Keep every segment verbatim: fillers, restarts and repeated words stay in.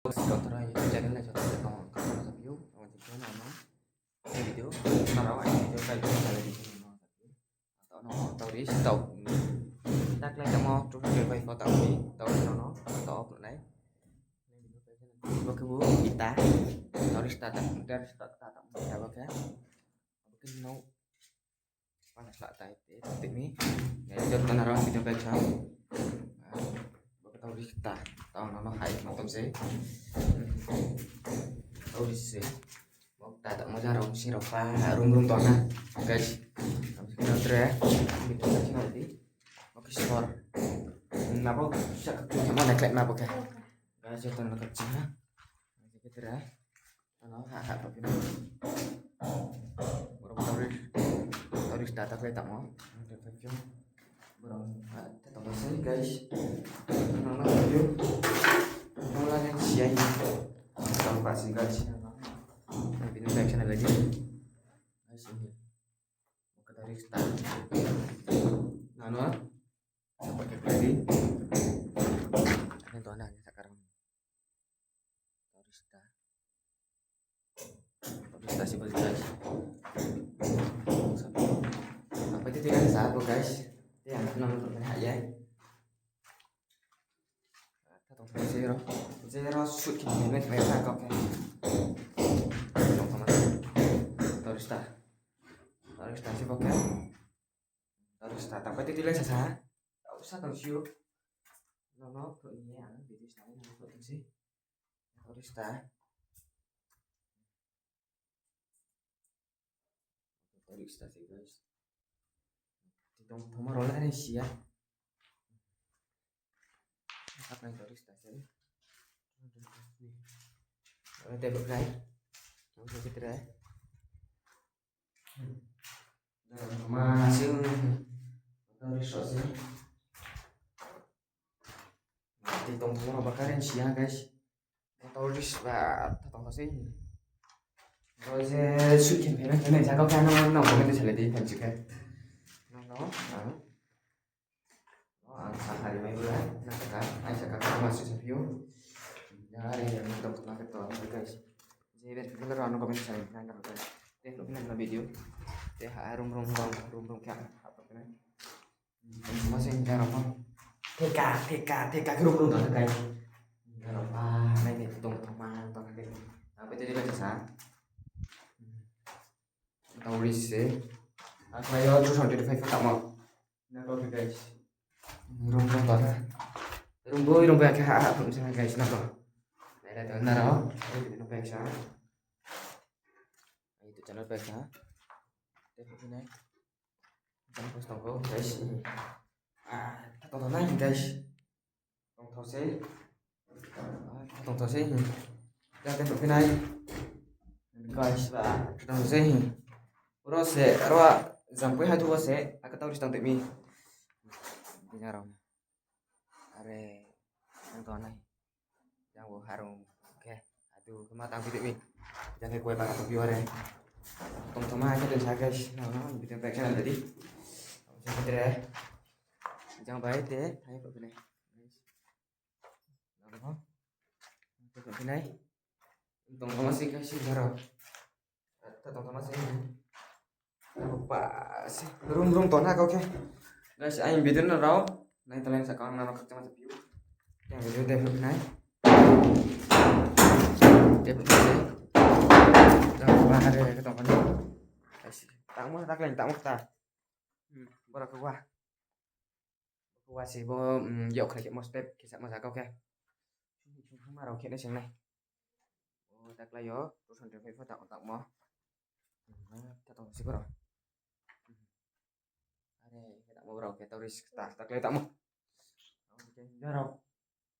Joto rao ni channel nai joto rao no khakchangma japhi ou. Abo je khe no ano video, nrao aini video kaitor salai di no japhi ou. Taoh no tauri stop. Taklai tamo two twenty-five pho taoh ni, tauri no no, taoh off nai. Bo khe bo ita. Tauri sta ta, tauri sta ta, ta, bo khe. Bo khe no. Pana sla tai te, te mi. Nai joto nrao video bai sa. Bo khe tauri sta. Taoh no no hai ma tom se. Tauri se. Bo ta ta mo ja rao si rao pha rum rum tong na. Guys. Am si khe tre. Video bai sa di. Bo khe sor. Na bo sa khe mo nai klai ma bo khe. Guys, joto no khakchang ha. Am si khe tre. Ano ha ha to pina. Borok tauri, tauri sta ta khlai tamo. Borok ha ta tamo sei guys. Ano na video. Ano na len siya ni. Ano pa si guys. Bini back channel lagi. Guys, ini. Oke, tauri sta. Ano. Apa ke lagi? Ini tuh anaknya sekarang. Tauri sta. Tauri sta sih balik guys. Apa itu dia satu guys? Itu yang aku nonton tadi ya. Kata tong zero. Zero shoot kini net mai sa kau ke. Tong sama. Tauri sta. Tauri sta sih oke. Tauri sta, tangpai tei tei lai sasa. Tau sa tong siu. No no, pro ni ya, video sa ni no pro tong si. Tauri sta. Tauri sta si guys. Ti tong thoma rola ni siya. Apa yang tauri sta si? Ada tebak kai. Tong si kita. Masih. Tauri sta si. Ti tong thoma rola karen siya guys. Tauri sta tong si. Ro je suit khe pena khe nai jaga khe no no comment salai di thank you khe. No no. Ang sa hari mai bula, na kaka, ai sa kaka ma su sa piu. Ya hari yang dok na ke to, guys. Je ben kula ro ano comment sa na na guys. Te lo na video. Te ha rum rum rum rum rum kya ha to na. Masih ya ro. Teka teka teka rum rum to guys. Ya ro pa, mai ni tong tong ma tong ke. Apa jadi baca sa? Tauri se. Aku ayo two twenty-five tamo. Na kau ke guys. Rung rung to na. Rung boi rung boi akhe ha ha pun sana guys na kau. Nai ra to na ro. Ayo video no pek sa. Ayo to channel pek sa. Tep ko nai. Jang post tong ko guys. Ah, ta tong nai guys. Tongthao se. Tongthao se. Jate tongphi nai. Guys ba. Tongthao se. Oro se, aro jampui hadu wo se, aka tauri tang temi. Bini aro. Are, ang tong nai. Yang bo harung ke. Hadu ke ma tang phi temi. Yang ke kue baka tong phi are. Tongthao ma ke tong sa guys. Na, na, bini back channel tadi. Jang ke tere. Jang bai te, hai ko bini. Guys. Tong thama se guys, jaro. Ta tong thama se. Pa se. Rum rum tong na kau ke. Guys, aini video no rao. Nai talai sa kau na khakchangma sa piu. Yang video te nai. Te nai. Jang ba hari ke tong kan. Guys, tangmo ta klen tangmo ta. Hmm, bora kau ba. Bo khe wasi bo, mm, yok khlai khe mo step khe sakma sa kau khe. Sung sung sung ma rao khe nai sing nai. O taklai yo, two twenty-five pho tang tangmo. Hmm, ta tong si boro. Are, khe tangmo boro khe tauri sta, taklai tangmo. Jaro.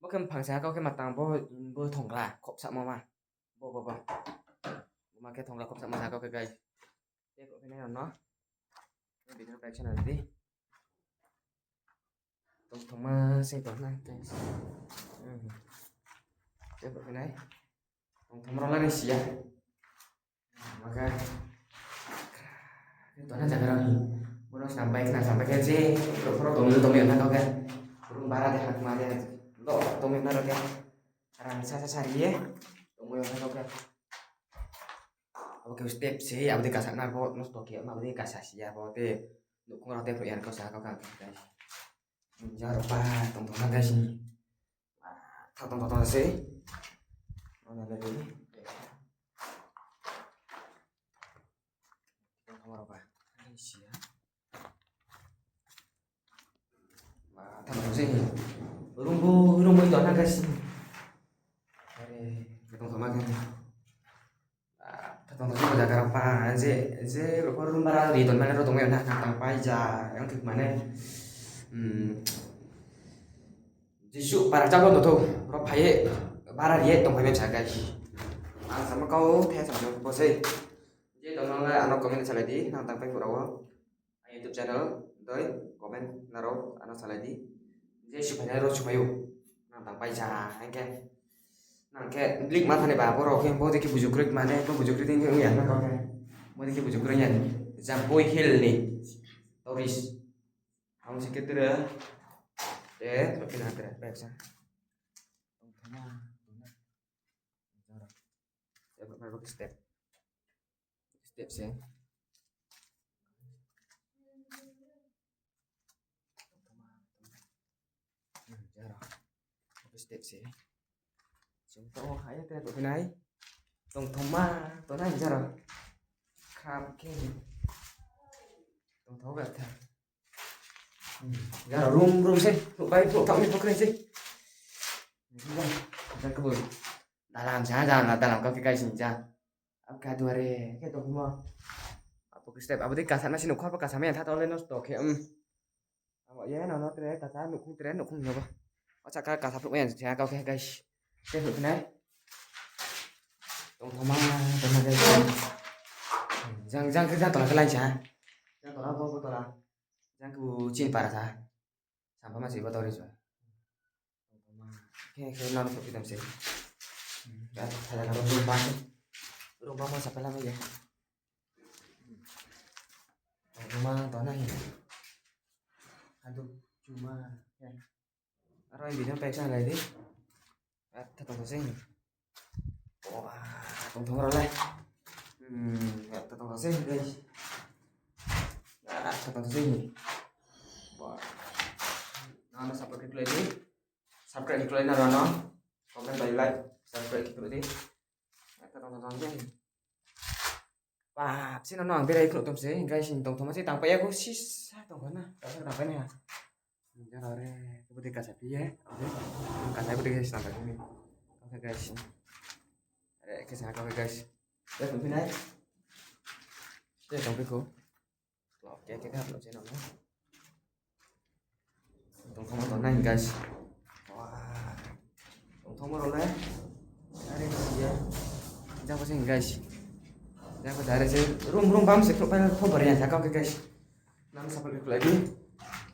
Bo khe mphang sa kau khe ma tang bo, bo thongla, khop sakma ma. Bo, bo, bo. Bo ma khe thongla khop sakma sa kau khe guys. Tei kok khe nai no. Video no paiksa na di. Tong thongma sing tong na. Tei kok khe nai. Tong thongma rao la ni siya. Maka. Tong na jaga rao ni. Bono sampai khna sampai khe je. Pro pro tong tong na kau khe. Room bara de hakma de. Lo tong na rao khe. Rang sa sa sari ye. Tongmo yong kha kau khe. Abo khe step se, abo dei kasa na bo nosto khe, abo dei kasa si ya bo te. Nouhkhong rao te phruh ya kau sa kau kha khe. Jang rao pa tongthoma guys ni. Tha tongthoma se. Ano le dei. Tongthoma rao pa. Guys ya. Tha tongthoma se. Room bo, room bo tongna guys. Are, tongthoma guys. Tha tongthoma se bo jaga rao pa. Je, je rao pa room bara ri tongmani rao tongmai na, tang pai ja, yang thik mane. Hmm. Jisu para chabo no tho, ro phai ye, bara ri ye tongphai mani sa guys. Ang sama kau the sama bo se. Je tong nang le ano comment salai di, nang tang pai pura wo. Ang YouTube channel, doi, comment naro ano salai di. Je suphai nai ro suphai ou. Nang tang pai sa, hing khe. Nang khe, blik ma thani ba, bo rao khe, bo dei khe buju kroi mane, bo buju kroi dei khe, ong ya na kau khe. Bo dei khe buju kroi ya ni. Jampui Hill ni. Tourist. Ang si khe tere. Eh, tapi na tere, baik sa. Tongthoma, tongthoma. Jara. Ya, baik, baik, step. Step se. Tongthoma, tongthoma. Hmm, jara. Step se. Chung to hai te bo nai. Tongthoma, to nai jara. Khap khe. Tongthoma ba tha. Hmm. Jara room, room se. Bai, to tang ni pokren se. Jara, jara kebul. Dalam sa, jara dalam kau khe guys ni jara. Abo khe duare khe tongmo. Abo khe step, abo dei kasa na si nouhkhong, abo kasa mai ya tha tong le nosto khe, um. Abo ye no, no, tre, kasa, nouhkhong tre, nouhkhong no ba. Acha ka, kasa phruh mai ya sa kau khe, guys. Khe phruh khe nai. Tongthoma, tongthoma, guys. Jang, jang khe jang tola khe lai sa. Jang tola, bo, bo tola. Jang khe bo chini para sa. Sampha ma se bo tauri sa. Khe, khe, nang phuh pitam se. Hmm, ya, thala ka room bang. Room bang ma sapela mai ya. Room bang to nai. Aduh, cuma. Ya. Aro ini video pek sa lai di. Ya, tha tong se. Wah, tongthoma rao le. Hmm, ya, tha tong se, guys. Ya, tha tong se. Wah. Nang no support khe khlai di. Subscribe khe khlai na rao no. Comment bai like, subscribe khe khlai di. Tha tong tong se. Bap, sino no ang berai phruh tong se, guys, sini tongthoma se tang pai ya kho, sisa tong kho na, tang pai na. Jang rao re, kebo dei kasa phi ye, kasa kebo dei kasa tang pai ni. Oke, guys. Are, kasa kau, guys. Ya, tong phi nai. Ya, tong phi kho. Oke, oke, oke, upload channel no. Tongthoma tong nai, guys. Wah. Tongthoma rao le. Are, ya. Jang pa se, guys. Jang pa se, are se. Room, room bam se, kho, kho, kho, bari ya, jaka, oke, guys. Nang support khe khlai di.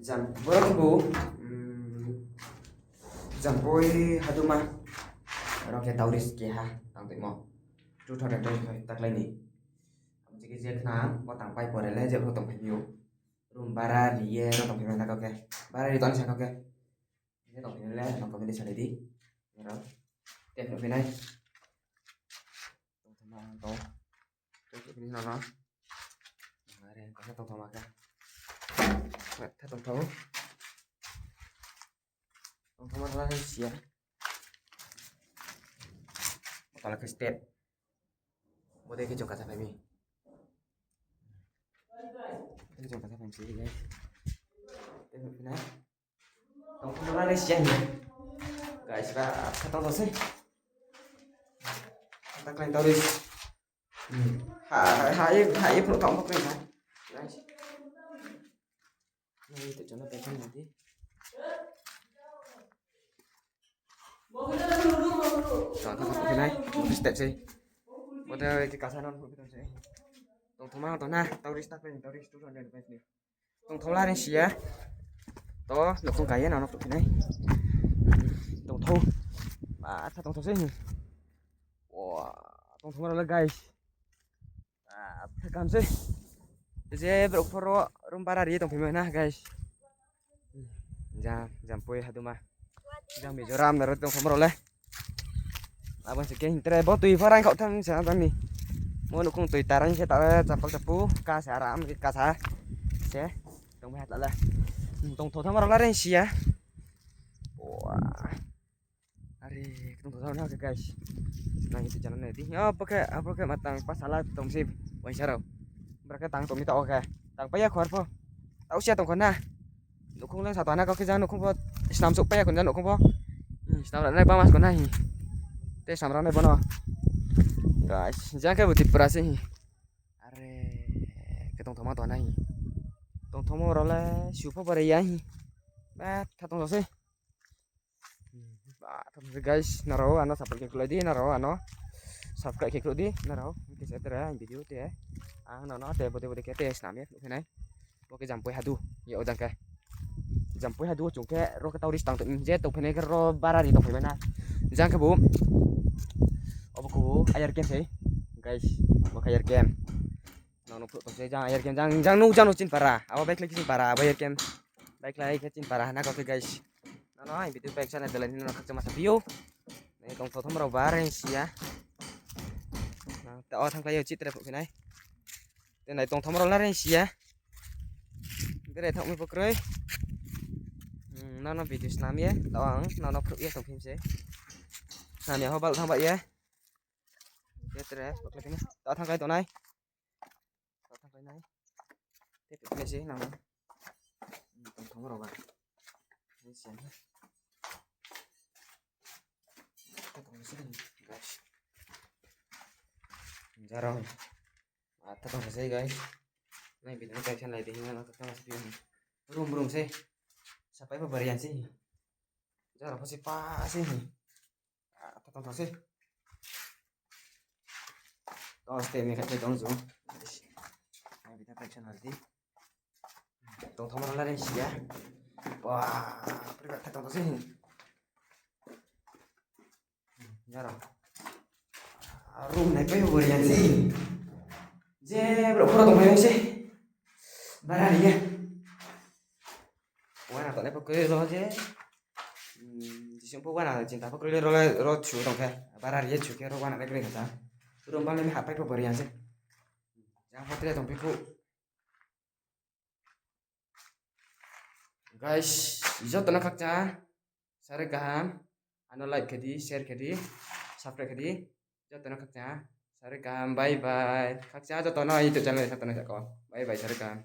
Jam, boro khe bo, mm, Jampui Haduma. Aro khe tourist keha tang tongmo. Two thousand twenty-five taklai ni. Abo je khe je khna, bo tang pai pore le, je bo tong phai mi ou. Room bara ri ye, ro tong phai mi na kau khe. Bara ri tong sa kau khe. Je tong phai le, no comment salai di. Aro. Te phai nai. Tongthoma tong. Tong phai ni no no. Are, kasa tongthoma khe. Tha tongthoma. Tongthoma la ni siya. Tala khe step. Bo dei khe chung kasa phai mi. Dei khe chung kasa phai mi se, guys. Dei khe phai nai. Tongthoma la ni siya ni. Guys, ba, kha tong se. Kha ta klai tau ri. Hmm. Ha, ha, ha, ye, ha, ye, phro tong phro ha. Guys. Nai, to chana pa kan di. Tong, tong, tong, nai, step se. Bo dei khe kasa no phro tong se. Tongthoma tong na, tourist ta pen, tourist tu tong ni. Tongthoma la ni siya. To, nouhkhong kai ye, nang no phro nai. Tongthoma. Ba, tha tongthoma se. Wah, tongthoma rao le, guys. Ah, tha kam se. Je brouh phoro room bara ri ye tong phai mi na, guys. Jang, Jampui Haduma. Jang Mizoram naro tongthoma rao le. Abo se khe hing tre bo tui pho rang khaoh tham sa tang ni. Mo nukhung tui tarang se ta le chapak chapu ka se aram ka sa. Se tong bai ha tla le. Tongthou thamma rao la reng si ya. Are, tongthou thamma khe guys. Nang YouTube channel nai di. Abo khe, abo khe ma tang pasala tong se waisa rao. Bra khe tang tong mi ta o khe. Tang pai ya khor pho. Tau sia tong kho na. Nukhung le sa tong na kau khe jang nukhung pho. Snam souh pai ya khon jang nukhung pho. Snam rao nai ba mas kho na hi. Te snam rao nai bo no. Guys, jang khe bo Tripura se hi. Are, khe tongthou ma tong na hi. Tongthou mo rao le su pho bare ya hi. Ba tha tong se. Ba tha tong se guys, nrao ano subscribe khe khluh di, nrao ano subscribe khe khluh di, nrao. Khe se tre video te. Ang no no te bode bode khe te snam ye nuh phi nai. Bo khe Jampui Hadu, ye o jang khe. Jampui Hadu chung khe ro khe tauri stang tong je tongphainai khe ro bara ni tongphai mai na. Jang khe bo. Obo khe bo air camp sei. Guys, bo khe air camp. Nang no phruh tong se jang air camp jang jang no jang no chin para. Abo baikhlai khe chin para, abo air camp. Baikhlai khe chin para hana kau khe guys. Nang no ang video baik sana delai ni no khakchangma sa phi ou. Nai tongthou thamma rao ba reng si ya. Nang ta o thangkhlai yo chit tre phruh phi nai. Te nai tongthou thamma rao la reng si ya. Bere thaoh mi pho kroi. Hmm, nang no video snam ye, tao ang nang no phruh ye tong phim se. Snam ya ho bal thang bai ye. Bere tre, tao thangkhlai tong nai. Tao thangkhlai nai. Te phruh phi nai se nang no. Hmm, tongthou thamma rao ba. Reng si ya. Tong se, guys. Jaro. Atha tong se guys. Nai video no kaisa nai di hing na khe ma se phi. Room room se. Sapai pho bari ya se. Jaro pho se pa se hi. Atha tong se. Tong ste mi kha tong ju. Nai video kaisa nai di. Tongthou ma rao la reng si ya. Wah, pre ba tha tong se hi. Jaro. Room nai pai bo rian se. Je bro pura tong se. Bara ri ya. Wana tongnai pho kroi ro je. Hmm, jising pho wana chinta pho kroi ro le ro chu tong khe. Bara ri ya chu khe ro wana nai kroi kha ta. Room ba le mi hapai pho bo rian se. Jang pho tre tong phi khu. Guys, joto no khakchang, sare kaham, ano like khe di, share khe di, subscribe khe di, joto no khakchang, sare kaham, bye bye. Khakchang joto no YouTube channel sa tong na jako. Bye bye, sare kaham.